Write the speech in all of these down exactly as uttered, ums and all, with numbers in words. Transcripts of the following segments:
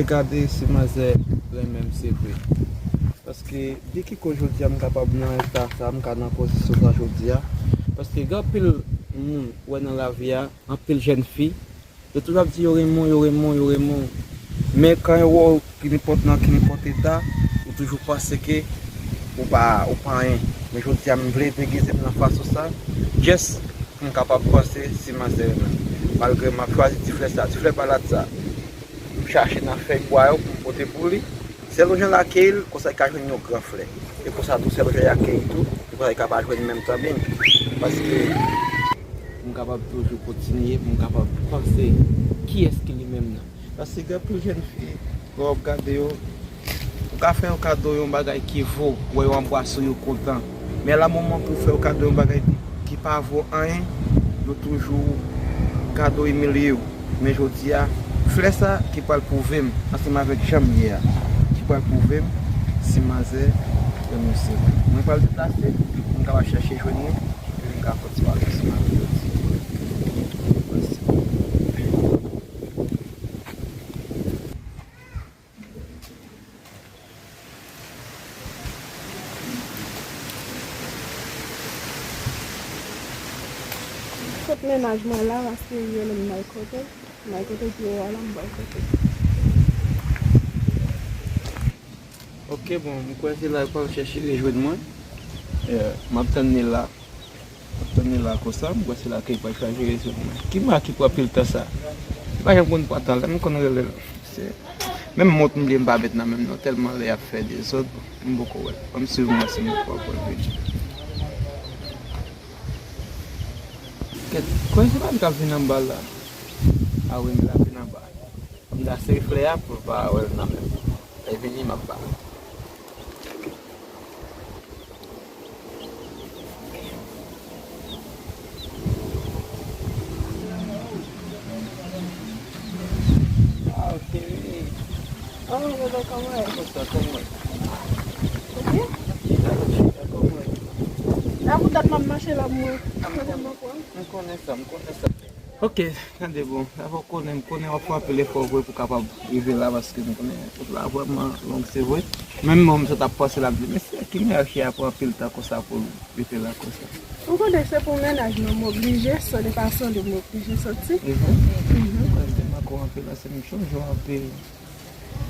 Gade si manzè renmen m se vre. Paske de ki kote jodi a m kapab nan eta sa, m ka nan pozisyon sa jodi a. Paske gen anpil moun wè nan lavi a, anpil jèn fi, yo toujou ap di yo renmen w, yo renmen w, yo renmen w. Men kan yo wè w ki nenpòt nan ki nenpòt eta, ou toujou panse ke ou pa, ou pa anyen. Men jodi a m vle degize m nan fason sa, just pou m kapab panse si manzè renmen m. Malgre m ap chwazi ti flè sa, ti flè palad sa. M chache nan fèy bwa yo pou m pote pou li. Sèl yon jan l akeyi l, konsa li ka jwenn yon gran flè. E konsa tou, sèl yon jan li akeyi tou, e konsa li ka pa jwenn menm tanbin. Paske m kapab toujou kontinye, pou m kapab panse kiyès ki li menm nan. Paske gen anpil jèn fi, lè w ap gade yo, ou ka fè yo kado yon bagay ki vo, wè yo anbrase w, yo kontan. Men la moman pou fè yo kado yon bagay ki pa vo anyen, yo toujou gade w, imilye w. Men jodi a, flè sa ki pral pwouve m, ansanm avèk jan m ye a, ki pral pwouve m si manzè renmen m se vre. Mwen pral deplase, pou m kapab chèche jwenn li, epi m ka kontinye avèk si manzè jodi. Mèsi. Kot mennaj mwen la, paske yo rele m Maykoto. Maykoto ki yo a la, m Maykoto. Ok, bon, m kwè se la yo pral chèche li jwenn mwen. Eh, m ap tann li la. Tann li la konsa, m kwè se la ke l pral chaje rezo mwen. Ki mari ki pran pil tan sa? Li pa janm konn pran tan, lè m konn rele l. Se, menm mont m bliye m pa met nan men m non, tèlman lè y ap fè dezòd, m poko wè l. Ban m swiv mwen si m poko wè l vini. Kèt, kwè se pa li k ap vin anba la. A wi, m la vin anba. M ta sere flè a pou l pa wè l nan men m. Lè l vini, m ap ba l. Ah, ok, wi. Oh, bebe, kòman w ye? Bonswa, kòman w ye? Ou byen? Chita, chita, kòman w ye? La pou dat m ap mache la, mwen. M konnen sa, m konnen sa. Ok, tande bon. Sa fò konnen, m konnen w ap fè anpil efò vre pou kapab rive la, paske m konnen wout la vrèman long, se vre. Menm mwen, m sot ap panse l ap di, mesye, ki mèche a pran anpil tan konsa pou l rive la konsa? Ou konnen se pou mennaj mwen, m oblije, sonde pa sonde, m oblije soti. E vre? Mhm. Mwen, m te manke w anpil, paske m chonje w anpil.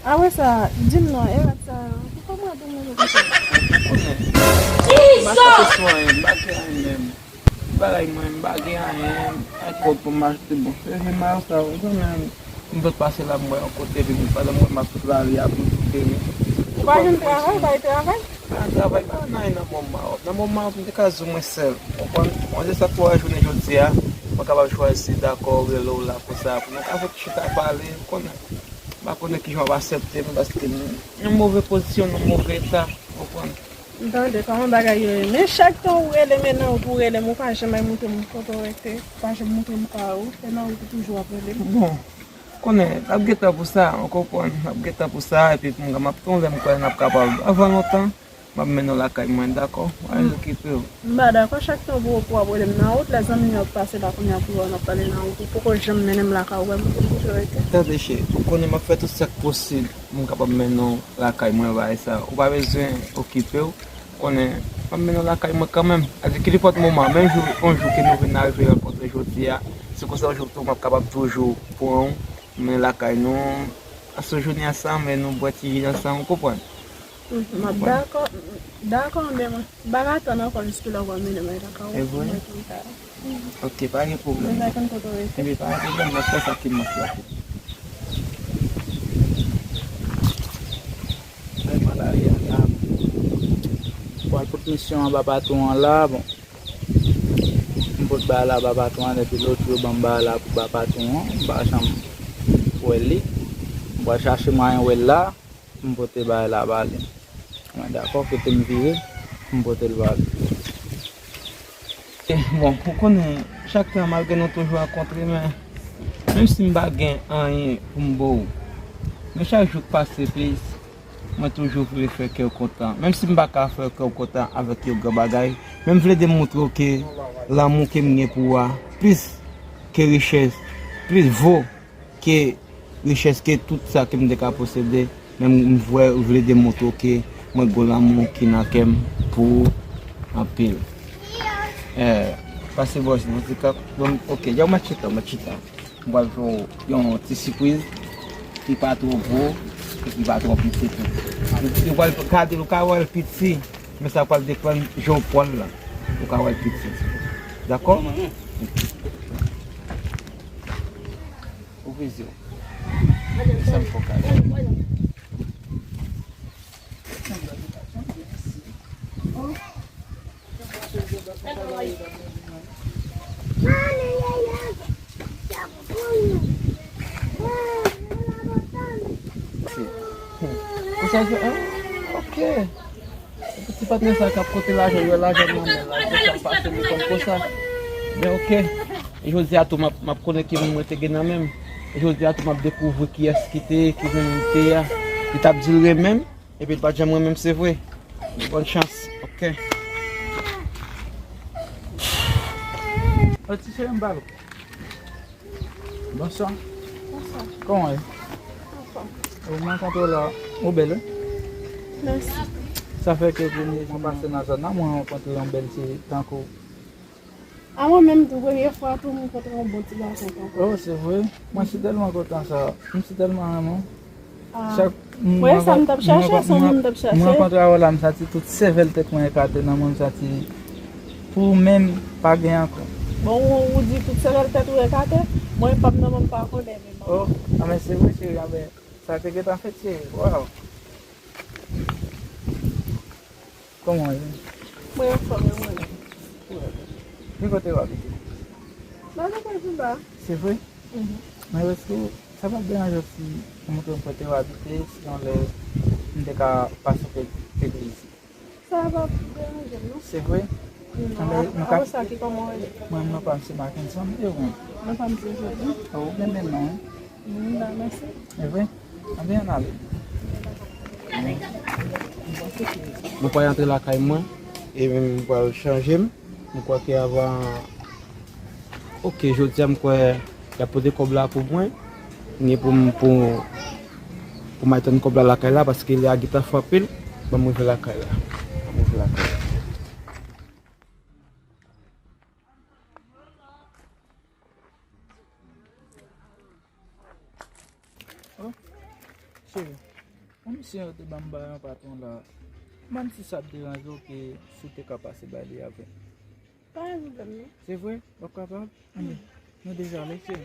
Apre sa, di m non, e rad sa, pou kòman w ap manje konsa? Ou konnen. M pa chache sou anyen, m pa gen anyen menm. Bagay mwen, m pa gen anyen, ak kòb pou m achte, bon, se vin mayo sa, ou konnen, m sot pase la, m wè yon kote, epi m, pandan m wè m ap sot lari a, pou m kite. Ou pa jwenn travay, ou pa gen travay? A, travay pa nan, nan moman, nan moman, m te ka di w mwen sèl, ou konprann? Mwen, se sa k fè w wè jounen jodi a, mwen kapab chwazi dakò rele w la konsa, pou nou ka fè ti chita pale, ou konnen. M pa konnen kijan w ap aksepte m, paske m nan move pozisyon, nan move eta, ou konprann? M tande kòman bagay yo ye. Men chak tan ou rele m, e nan wout ou rele m, ou pa janm al montre m kote w rete, ou pa janm montre m kay ou, e nan wout ou toujou ap rele m. Bon, konnen, n ap gen tan pou sa, ou konprann, n ap gen tan pou sa, epi m, m ap gen yon lè m kwè n ap kapab, avan lontan, m ap mennen w lakay mwen, dakò? Ann okipe w. M pa dakò, chak tan ou, ou ap rele m nan wout, lè zanmi yo ap pase la kounye a pou yo wè n ap pale nan wout, ou poko janm mennen m lakay ou, wè m kote w rete. Tande cheri, ou konnen m ap fè tout sa k posib pou m kapab mennen w lakay mwen, bagay sa. Ou pa bezwen okipe w. Konnen, m ap mennen w lakay mwen kanmenm. Avèk nenpòt moman, menm jou, yon jou ke nou vin arive rankontre jodi a, se konsa yon jou tou m ap kapab toujou pran w, mennen lakay nou, pase jounen ansanm, e nou bwè ti ji ansanm, ou konprann? Mhm, m ap dakò, dakò, men mwen, m pa ka tann ankò jiske lè w pral mennen mwen lakay ou. E vre? Mwen konn sa. Ok, pa gen pwoblèm. Mwen pa konn kote w rete. Ebyen, pa gen pwoblèm, m ap fè sa ki m ap fè. Mwen pral ale a la. Pral pot misyon an ba patwon an la, bon. M pot bagay la ba patwon an, depi lòt jou ban m bagay la pou ba patwon an, m pa janm wè li. M pral chache mwayen wè l la, m pote bagay la ba li. Mwen dakò, kote m vire, m pote l ba li. Eh, bon, ou konnen, chak tan, malgre nou toujou rankontre, men menm si m pa gen anyen pou m ba w, men chak jou k pase plis, mwen toujou vle fè kè w kontan. Menm si m pa ka fè kè w kontan avèk yon gran bagay, men m vle demontre w ke lanmou ke m gen pou ou a plis ke richès, plis vo ke richès ke tout sa ke m te ka posede, men m vle, vle demontre w ke mwen gon lanmou ki nan kè m pou ou anpil. Eh, pase bò, bon, ti kap, bon, ok, yo, mèt chita, mèt chita. M pral fè w yon ti sipriz ki pa twò gwo e ki pa twò piti tou. Ou pral gade l, ou ka wè l piti, men sa pral depann jan w pran l lan. Ou ka wè l piti. Dakò? Ouvri zye w. Sa m fè w kado. Ou sa fè, ah, ok. Ti patnè sa k ap konte lajan, l wè lajan nan men l la, epi sa pase li konn konsa. Men ok. E jodi a tou, m ap, m ap konnen ki moun mwen te gen nan men m. E jodi a tou, m ap dekouvri kiyès ki te, ki moun li te a. Li t ap di l renmen m, epi l pa t janm renmen m, se vre. Bòn chans, ok. Ò, ti cheri, m ba l. Bonswa. Bonswa. Kòman w ye? Anfòm. Ou, m rankontre w la. Ou bèl, wi. Mèsi. Sa fè ke premye jou mwen pase nan zòn nan, mwen rankontre yon bèl ti tankou. A mwen menm tou, premye fwa tou, m rankontre yon bon ti gason tankou. Oh, se vre? Mwen si tèlman kontan sa. M si tèlman renmen w. Ah. Chak mwen, sa m t ap chache, se yon moun m t ap chache. Mwen rankontre avè w la, m santi tout sèvèl tèt mwen ekate nan mwen, m santi pou ou menm pa gen ankò. Bon, ou, ou di tout sèvèl tèt ou ekate, mwen pa m nan mwen m pa konnen menm. Oh, anben se vre cheri, anben sa te gentan fèt cheri, waw. Kòman w ye? Mwen anfòm, e ou menm? Ki kote w abite? M abite pi ba. Se vre? Mhm. Men èske sa p ap deranje w si w montre m kote w abite, si yon lè m te ka pase w fè, fè vizit? Sa p ap deranje m, non. Se vre? Non, apre sa, ki kòman w rele? Mwen, non pa m se Mackenson, e ou menm? Non pa m se Jodi. Oh, ou gen menm non, wi. M ba mèsi. E vre? Anben, ann ale. Mwen pral antre lakay mwen, e m pral chanje m. M kwè ke avan, ok, jodi a m kwè y ap pote kòb la pou mwen. Ni pou m, pou, pou m al tann kòb la lakay la, paske lè a gentan fè anpil. Ban m rive lakay la. Ban m rive lakay la. Oh, cheri, yon misyon yo te ban m ba yon patwon la. Mande si sa ap deranje w ke si w te ka pase bay li avè m. Pa gen pwoblèm, non. Se vre? W ap kapab? Anben, nou deja ale, cheri.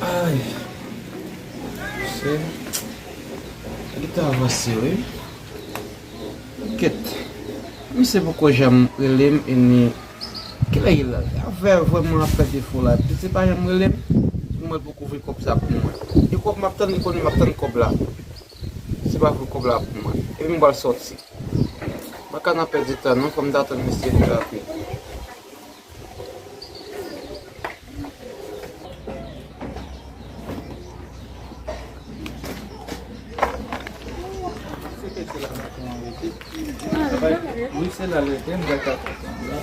Ay, se, li ta avanse, wi. Kèt. Misye poko janm rele m, e ni kilè l ye la? Afè vrèman ap fè defo la. Misye pa janm rele m. Mwen poko voye kòb sa pou mwen. E kòb m ap tann, li konnen m ap tann kòb la. Se pa voye kòb la pou mwen. Epi m pral sòti. Mwen ka nan pèdi tan non, fò m ta tann misye vin rapid. Wi, se la l rete, m gade la.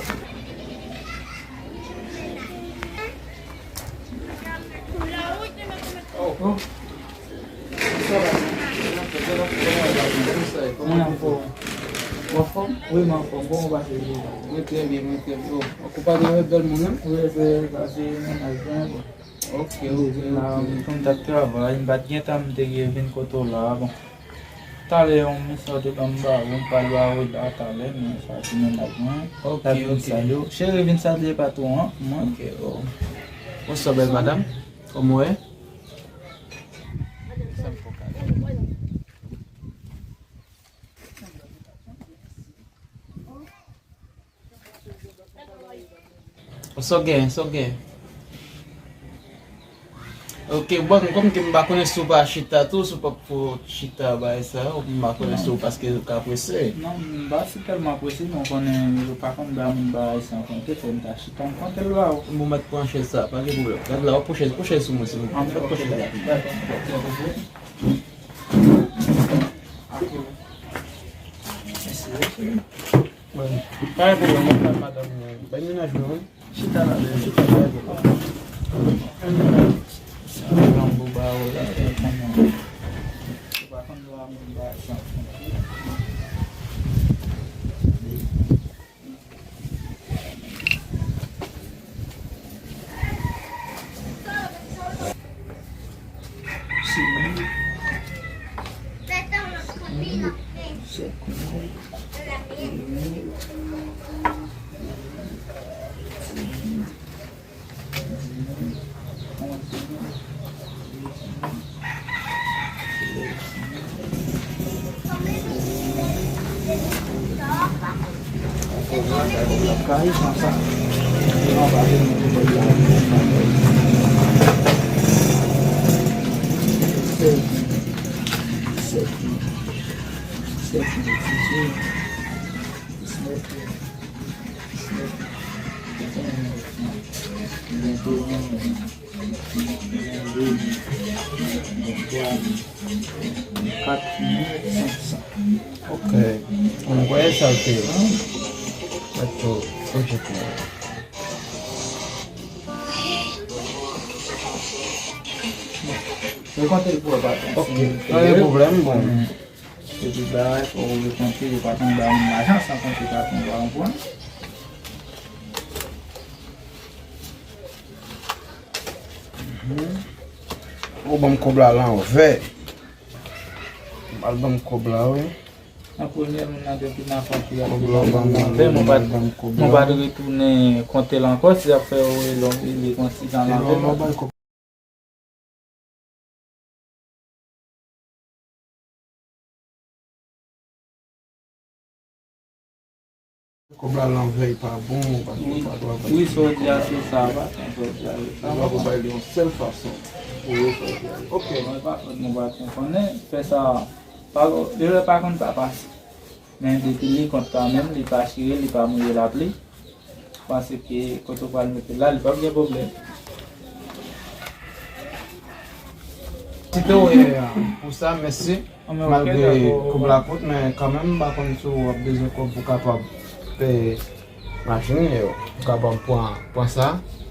Oh. Mwen anfòm. Ou anfòm? Wi, mwen anfòm. Kòman w pase jounen? Mwen trè byen, mwen trè byen. Oh, ou pa gen lòt bèl moun, non? Wi, se, sa se mennaj mwen, bon. Ok, ok, ok. M t ap travay, m pa t gen tan m te vin kote w la, bon. Talè yon mesaj te ban m ba ou, m pral ba ou la talè, men sa se mennaj mwen. Ok, ok. L ap vin salye w. Cheri, vin salye patwon an pou mwen. Ok, oh. What's up, bèl madanm? Kòman w ye? Sa w gen, sa w gen. Ok, bon, kòm ke m pa konnen si w pa chita tou, si w p ap fè chita bagay sa, m pa konnen si w paske ou ka prese. Non, m pa si tèlman prese, men w konnen yo pa konn ba moun bagay san konte, fò m ta chita, m konte l ba ou. Bon, m ap pran chèz sa, pa gen pwoblèm. Gad la, w ap pran chèz, pran chèz sou mwen, silvouplè. An, pran chèz la. Dakò, dakò. Mèsi. Pa gen pwoblèm, mwen pral madanm mwen. Bay mennaj mwen, wi. Chita la, chita la. Sa gran bouba ou la, fè konnen. Ou pa konn dwa moun ba sa. Kat mil senk san. Ok. Mwen kwè sa te. Mwen tou pwojekte. Mwen konte l pou w pa. Ok. Pa gen pwoblèm, bon. Epi bagay, fò ou rekonte, yo pa konn ba moun lajan san konte pa konn pa konprann. Mhm. Ou ban m kòb la lanvè. Ou al ban m kòb la, wi. Nan premye moun nan te kidnape anpil. Kòb la, ban m lanvè, mwen pa t, mwen pa t retounen konte l ankò, si y ap fè yo rele l konsi jan lanvè. Kòb la lanvè pa bon, paske ou pa dwe bay. Wi, sa w di a se sa, pa sa w di a se sa. Ou pa pou bay li yon sèl fason. Ou yo fè l. Ok. Mwen pa fòt mwen pa konn konnen, fè sa, pa, erè pa konn pa pase. Men depi li kont kanmenm, li pa chire, li pa mouye lapli. Paske kote w pral mete l la, li p ap gen pwoblèm. Tito, e, pou sa, mèsi. Malgre kòb la kout, men kanmenm, m pa konn si w ap bezwen kòb pou kapab peye machin yo. Ou kapab pran, pran sa.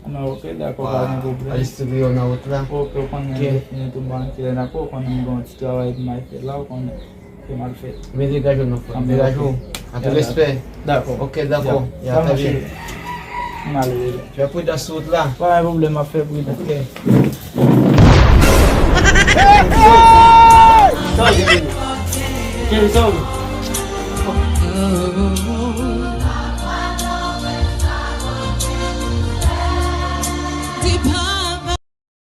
Non, ok, dakò, pa gen pwoblèm. Al distribiye yo nan wout la. Ok, ou konnen, m fini tou, m pa gen kilè n ap, ou konnen m gen yon ti travay pou m al fè la, ou konnen. Ke m al fè. Men degaje w non, frè. Degaje w. An tou respè. Dakò. Ok, dakò. Ya, trè byen. M ale deja. Fè pridans sou wout la. Pa gen pwoblèm, m ap fè pridans. Ok. Sa w di, Kenny? Kenny, sa w di?